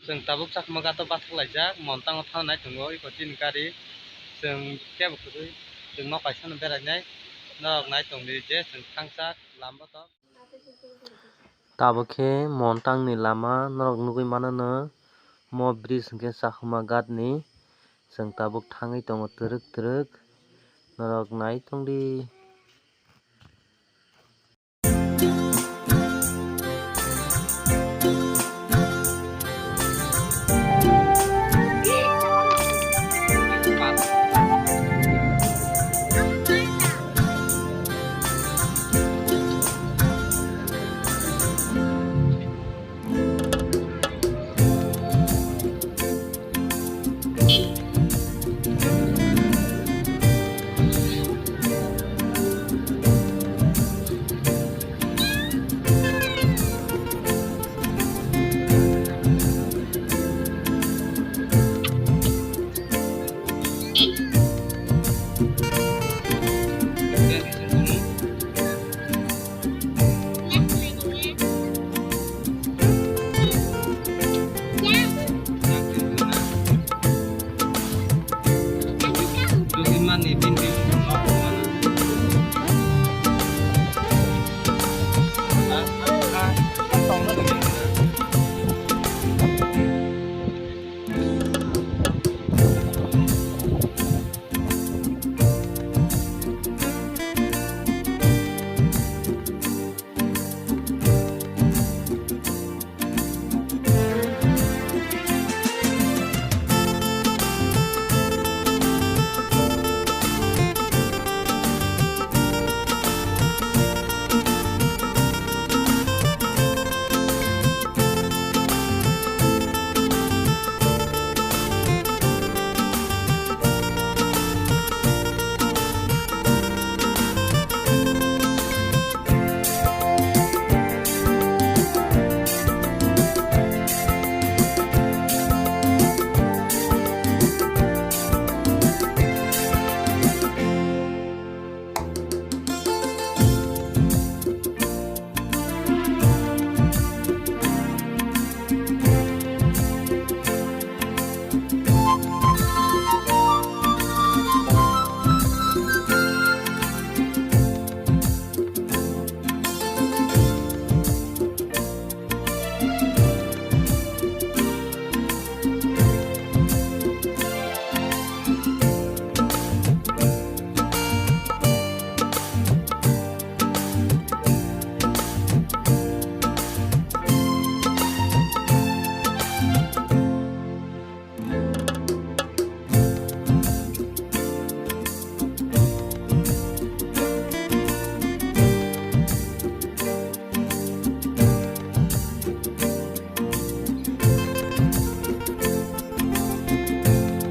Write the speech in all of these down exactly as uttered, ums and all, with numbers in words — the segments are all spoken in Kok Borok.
Chwng tabuk Chakma ghat o bathak laijak, Montango thang nai tongo, iko chini gari. Chwng kebo kwrwi, chwng nok kaisa no berai nai, norok nai tong di je chwng thangsa lama o to. Tabuk khe Montang ni lama norok nugwi mano no, mo bridge hwnkhe Chakma ghat ni, chwng tabuk thangwi tongo twrwk twrwk, norok nai tong di.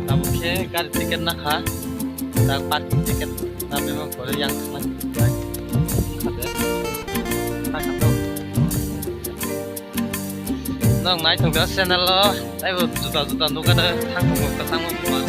Tabuk khe gari ticket nakha, tak parking ticket na bebak kore yang thangna khade. Thangkha to. Nong nai tongkha channel o, taibo juda juda nukha de, thang tongo kwchangma buma.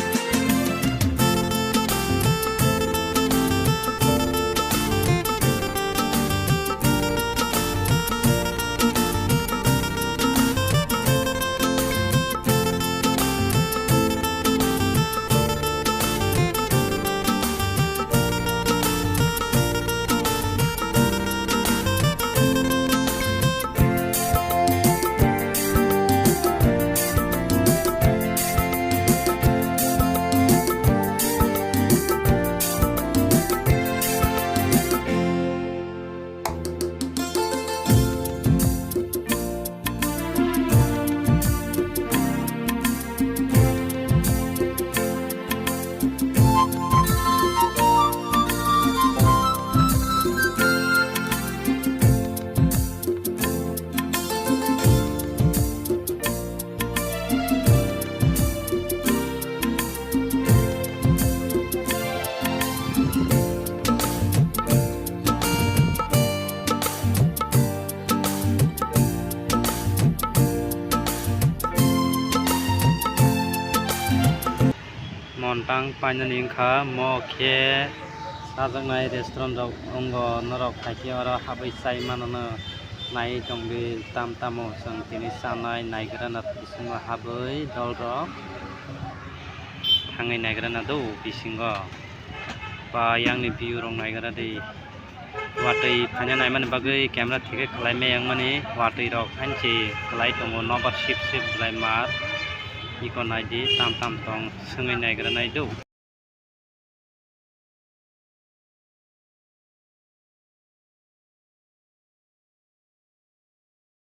Montang painani wngkha, mo khe chajaknai restaurant rok wngo, norok hai khe oro habwi chai mano no. Nai tongdi tam tamo chwng tini chanai naigrana bisingo habwi dolrok thangwi naigrana do bisingo. Ba yangni view rok naigra di. Watwi phaina naimani bagwi camera thikhe khlai maya wngmani watwi rok hanchi khlai tongo nobar sip sip belai mar. Iko naidi tam tam tong swngwi naigra nai do.